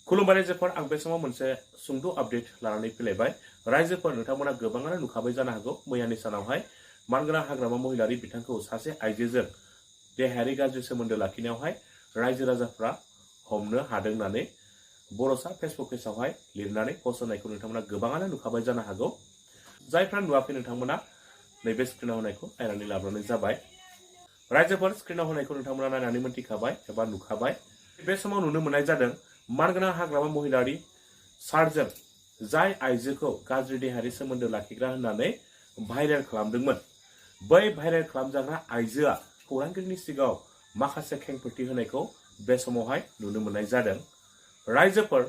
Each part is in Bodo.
खुलुमबाय रायजोफोर आं बे समाव मोनसे सुंद' आपडेट लानानै फैलायबाय। रायजोफोर नोंथांमोना गोबाङानो नुखाबाय जानो हागौ मैयानि सानावहाय मानगोनां हाग्रामा महिलारि बिथांखौ सासे आइजोजों देहायारि गाज्रि सोमोन्दो लाखिनायावहाय रायजो राजाफ्रा हमनो हादों होननानै बर'सा फेसबुक पेजआवहाय लिरनानै पस्ट होनायखौ नोंथांमोना गोबाङानो नुखाबाय जानो हागौ। जायफ्रा नुवाखै नोंथांमोना नैबे स्क्रिनाव होनायखौ नायनानै लाब्लानो जाबाय। रायजोफोर स्क्रिनाव होनायखौ नोंथांमोना नायनानै मोनथिखाबाय एबा नुखाबाय। बे समाव नुनो मोननाय जादों मानगोनां हाग्रामा महिलारि सारजों जाय आइजोखौ गाज्रि देहायारि सोमोन्दो लाखिग्रा होननानै भाइरेल खालामदोंमोन, बै भाइरेल खालामजाग्रा आइजोआ खौरांगिरिनि सिगाङाव माखासे खेंफोरथि होनायखौ बे समावहाय नुनो मोननाय जादों। रायजोफोर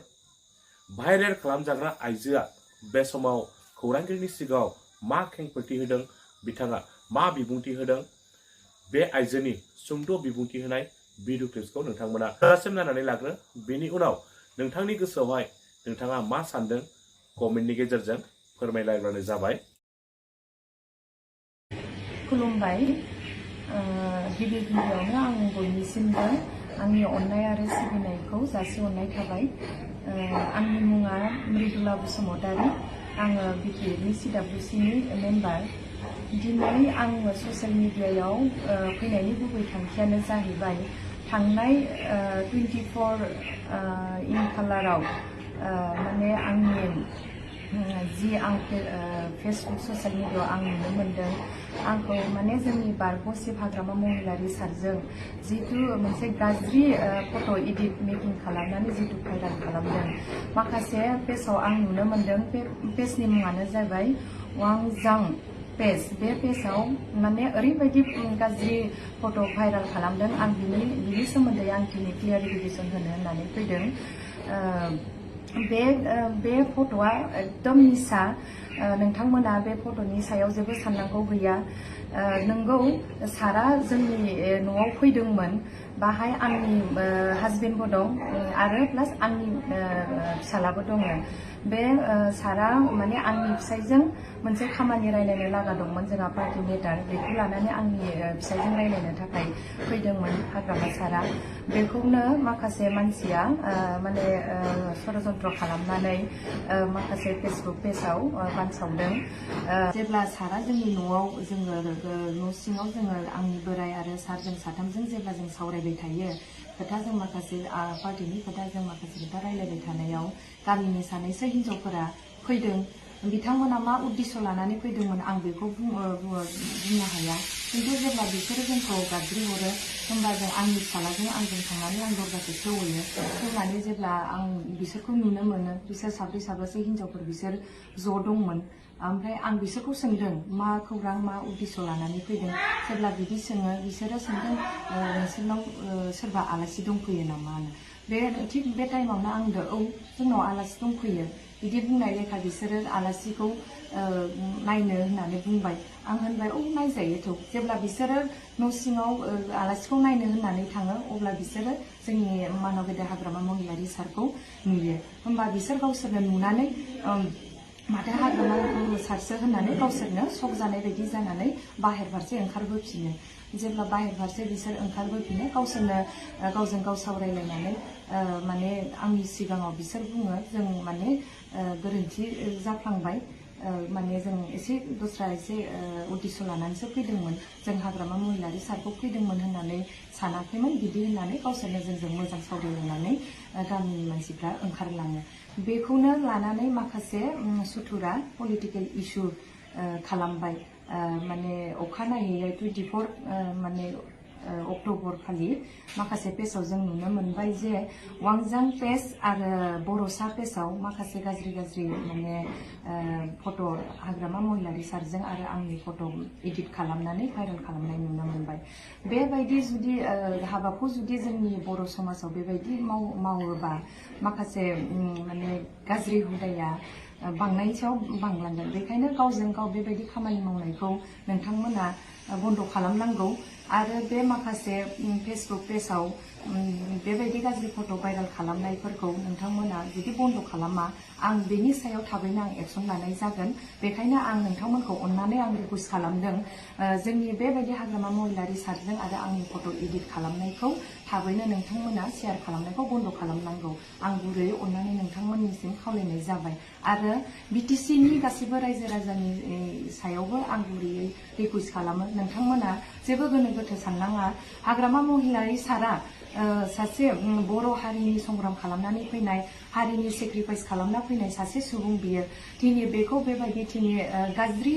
भाइरेल खालामजाग्रा आइजोआ बे समाव खौरांगिरिनि सिगाङाव मा खेंफोरथि होदों, बिथाङा मा बिबुंथि होदों, बे आइजोनि सुंद' बिबुंथि होनाय भिडिअ क्लिप्सखौ नोंथांमोना थोजासिम नायनानै लाग्रो। बेनि उनाव नोंथांनि गोसोआवहाय नोंथाङा मा सानदों कमेन्टनि गेजेरजों फोरमायलायब्लानो जाबाय। खुलुमबाय। गिबि गिबियावनो आं बयनिसिमबो आंनि अननाय आरो सिबिनायखौ जासिहरनाय थाबाय। आंनि मुङा मृदुला बसुमतारी। आङो बिटिआरनि CWCनि मेम्बार। दिनै आङो ससियेल मिडियायाव फैनायनि गुबै थांखियानो जाहैबाय थांनाय 24 खालाराव माने आंनि जि आं फेसबुक ससियेल मिडियायाव आं नुनो मोनदों, आंखौ माने जोंनि बारग'सिब हाग्रामा महिलारि सारजों जितु मोनसे गाज्रि फट' एडिट मेकिं खालामनानै जितु भाइरेल खालामदों। माखासे पेजआव आं नुनो मोनदों, बे पेजनि मुङानो जाबाय वांजां पेज। बे पेजआव माने ओरैबायदि गाज्रि फट' भाइरेल खालामदों। आं बिनि सोमोन्दै आं दिनै क्लियारिफिकेसन होनो होननानै फैदों। बे फट'आ एकदम मिसा। नोंथांमोना बे फट'नि सायाव जेबो साननांगौ गैया। नोंगौ सारा जोंनि न'आव फैदोंमोन, बाहाय आंनि हाजबेन्डबो दं आरो प्लास आंनि फिसालाबो दङ। बे सारा माने आंनि फिसाइजों मोनसे खामानि रायलायनो लागा दंमोन, जोंहा पार्टि मेटार। बेखौ लानानै आंनि फिसाइजों रायलायनो थाखाय फैदोंमोन हाग्रामा सारा। बेखौनो माखासे मानसिया माने षड़यन्त्र खालामनानै माखासे फेसबुक पेजआव बानसावदों। जेब्ला सारा जोंनि न'आव जोङो न' सिङाव जोङो आंनि बोराइ आरो सारजों साथामजों जेब्ला जों सावरायबाय थायो, खोथाजों माखासे पार्टिनि खोथाजों माखासे खोथा रायलायबाय थानायाव गामिनि सानैसो हिन्जावफोरा फैदों। बिथांमोना मा उद्देश्य लानानै फैदोंमोन आं बेखौ बुंनो हाया। खिन्थु जेब्ला बिसोरो जोंखौ गाबज्रिहरो, होमबा जों आंनि फिसालाजों आंजों थांनानै आं दरजाखौ खेवहैयो। खेवनानै जेब्ला आं बिसोरखौ नुनो मोनो, बिसोर साब्रैसो हिन्जावफोर बिसोर ज' दंमोन। ओमफ्राय आं बिसोरखौ सोंदों मा खौरां, मा उद्देश्य लानानै फैदों। जेब्ला बिदि सोङो, बिसोरो सोंदों नोंसोरनाव सोरबा आलासि दंफैयो नामा होनो। थिग बे टाइमावनो आं होनदों औ जोंनाव आलासि दंफैयो। बिदि बुंनाय लेखा बिसोरो आलासिखौ नायनो होननानै बुंबाय। आं होनबाय औ नायजायोथ'। जेब्ला बिसोरो न' सिङाव आलासिखौ नायनो होननानै थाङो, अब्ला बिसोरो जोंनि मानव गेदेर हाग्रामा महिलारि सारखौ नुयो। होमबा बिसोर गावसोरनो नुनानै माथो हाग्रामा सारसो होननानै गावसोरनो शक जानाय बायदि जानानै बाहेर फारसे ओंखारबोफिनो। जेब्ला बाहेर फारसे बिसोर ओंखारबोफिनो, गावसोरनो गावजों गाव सावरायलायनानै माने आंनि सिगाङाव बिसोर बुङो जों माने गोरोन्थि जाफ्लांबाय, माने जों एसे दस्रा एसे उद्देश्य लानानैसो फैदोंमोन, जों हाग्रामा महिलारि सारखौ फैदोंमोन होननानै सानाखैमोन, बिदि होननानै गावसोरनो जोंजों मोजां सावरायलायनानै गामिनि मानसिफ्रा ओंखारलाङो। बेखौनो लानानै माखासे सुथुरा पलिटिकेल इस्यु खालामबाय। माने अखानायै 24 माने अक्ट'बर खालि माखासे पेजआव जों नुनो मोनबाय जे वांजां पेज आरो बर'सा पेजआव माखासे गाज्रि माने फट' हाग्रामा महिलारि सारजों आरो आंनि फट' एडिट खालामनानै भाइरेल खालामनाय नुनो मोनबाय। बेबायदि जुदि हाबाखौ जुदि जोंनि बर' समाजाव बेबायदि मावोबा माखासे माने गाज्रि हुदाया बांनायनि सायाव बांलांगोन। बेखायनो गावजों गाव बेबायदि खामानि मावनायखौ नोंथांमोना बन्द' खालामनांगौ। आरो बे माखासे फेसबुक पेजआव बेबायदि गाज्रि फट' भाइरेल खालामनायफोरखौ नोंथांमोना जुदि बन्द' खालामा, आं बेनि सायाव थाबैनो आं एक्सन लानाय जागोन। बेखायनो आं नोंथांमोनखौ अननानै आं रिकुवेस्ट खालामदों, जोंनि बेबायदि हाग्रामा महिलारि सारजों आरो आंनि फट' एडिट खालामनायखौ थाबैनो नोंथांमोना शेयार खालामनायखौ बन्द' खालामनांगौ आं गुरैयै अननानै नोंथांमोननिसिम खावलायनाय जाबाय आरो BTC नि गासैबो रायजो राजानि सायावबो आं गुरैयै रिकुवेस्ट खालामो नोंथांमोना जेबो गोनो गोथो साननाङा हाग्रामा महिलारि सारा सासे बर' हारिनि संग्राम खालामनानै फैनाय हारिनि सेक्रिफाइस खालामना फैनाय सासे सुबुं बियो दिनै बेखौ बेबायदि दिनै गाज्रि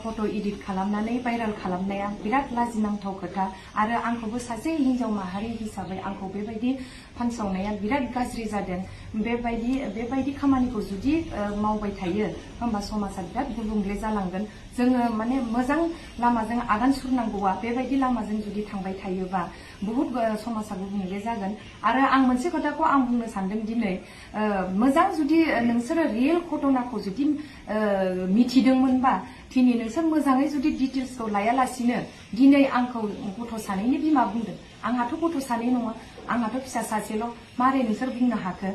फट' इडिट खालामनानै भाइराल खालामनाया बिराद लाजिनांथाव खोथा आरो आंखौबो सासे हिन्जाव माहारि हिसाबै आंखौ बेबायदि फानसावनाया बिराद गाज्रि जादों बेबायदि खामानिखौ जुदि मावबाय थायो होमबा समाजा बिराद गुबुंले जालांगोन जोङो माने मोजां लामाजों आगान सुरनांगौआ बेबायदि लामाजों जुदि थांबाय थायोबा बहुत समाजा गुबुंले जागोन आरो आं मोनसे खोथाखौ आं बुंनो सानदों दिनै मोजां जुदि नोंसोरो रियेल घटनाखौ जुदि मिथिदोंमोनबा दिनै नोंसोर मोजाङै जुदि डिटेल्सखौ लायालासिनो दिनै आंखौ गथ' सानैनि बिमा बुंदों आंहाथ' गथ' सानै नङा आंहाथ' फिसा सासेल' मारै नोंसोर बुंनो हाखो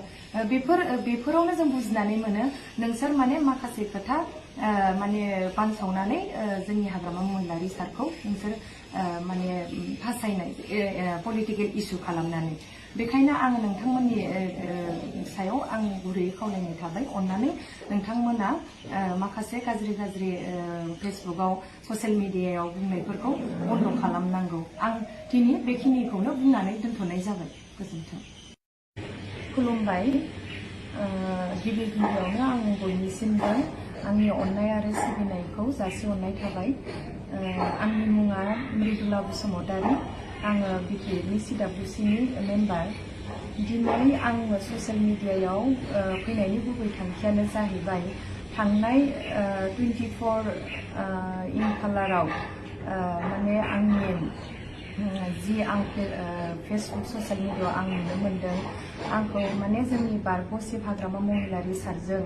बेफोरावनो जों बुजिनानै मोनो नोंसोर माने माखासे खोथा माने बानसावनानै जोंनि हाग्रामा महिलारि सारखौ नोंसोर माने फासायनाय पलिटिकेल इस्यु खालामनानै बेखायनो आङो नोंथांमोननि सायाव आं गुरैयै खावलायनाय थाबाय अननानै नोंथांमोना माखासे गाज्रि फेसबुकआव ससियेल मिडियायाव बुंनायफोरखौ बन्द' खालामनांगौ आं दिनै बेखिनिखौनो बुंनानै दोनथ'नाय जाबाय गोजोन्थों खुलुमबाय गिबि गिबियावनो आं बयनिसिमबो आंनि अननाय आरो सिबिनायखौ जासिहरनाय थाबाय आंनि मुङा मृदुला बसुमतारी आङो बिटिएडनि CWC नि मेम्बार दिनै आङो ससियेल मिडियायाव फैनायनि गुबै थांखियानो जाहैबाय थांनाय 24 खालाराव माने आंनि जि आं फेसबुक ससियेल मिडियायाव आं नुनो मोनदों आंखौ माने जोंनि बारग'सिब हाग्रामा महिलारि सारजों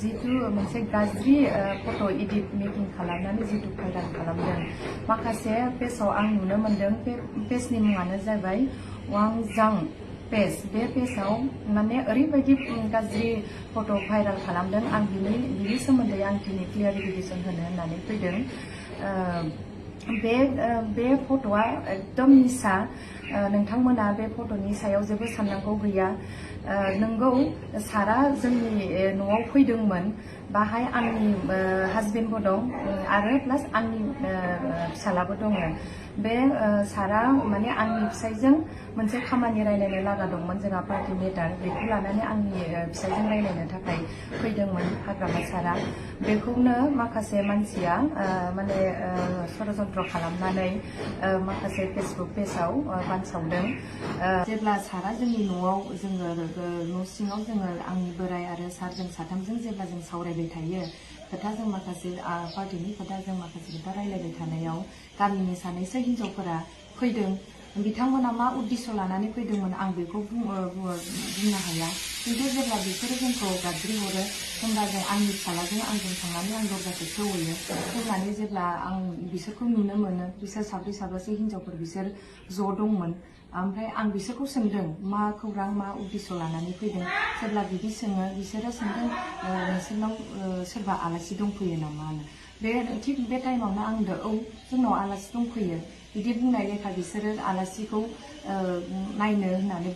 जितु मोनसे गाज्रि फट' इडिट मेकिं खालामनानै जितु भाइराल खालामदों माखासे पेजाव आं नुनो मोनदों बे पेजनि मुङानो जाबाय वांजां पेज बे पेजाव माने ओरैबायदि गाज्रि फट' भाइराल खालामदों आं बिनि सोमोन्दै आं दिनै क्लियारिफिकेसन होनो होननानै फैदों बे फट'आ एकदम निसा नोंथांमोना बे फट'नि सायाव जेबो साननांगौ गैया नोंगौ सारा जोंनि न'आव फैदोंमोन बाहाय आंनि हासबेन्डबो दं आरो प्लास आंनि फिसालाबो दङ बे सारा माने आंनि फिसाइजों मोनसे खामानि रायलायनो लागा दंमोन जोंहा पार्टि मेटार बेखौ लानानै आंनि फिसाइजों रायलायनो थाखाय फैदोंमोन हाग्रामा सारा बेखौनो माखासे मानसिया माने षड़यन्त्र खालामनानै माखासे फेसबुक पेजाव बानसावदों जेब्ला सारा जोंनि न'आव जोङो न' सिङाव जोङो आंनि बोराइ आरो सारजों साथामजों जेब्ला जों सावरायबाय थायो खोथा जों माखासे पार्टिनि खोथा जों माखासे खोथा रायलायबाय थानायाव गामिनि सानैसो हिन्जावफोरा फैदों बिथांमोना मा उद्देश्य लानानै फैदोंमोन आं बेखौ बुंनो हाया खिन्थु जेब्ला बिसोरो जोंखौ गाज्रि हरो होमबा जों आंनि फिसालाजों आंजों थांनानै आं दरजाखौ खेवहैयो खेवनानै जेब्ला आं बिसोरखौ नुनो मोनो बिसोर साब्रै साबासो हिन्जावफोर बिसोर ज' दंमोन ओमफ्राय आं बिसोरखौ सोंदों मा खौरां मा उद्देश्य लानानै फैदों जेब्ला बिदि सोङो बिसोरो सोंदों नोंसोरनाव सोरबा आलासि दंफैयो नामा थिग बे टाइमावनो आं होनदों औ जोंनाव आलासि दंफैयो बिदि बुंनाय लेखा बिसोरो आलासिखौ नायनो होननानै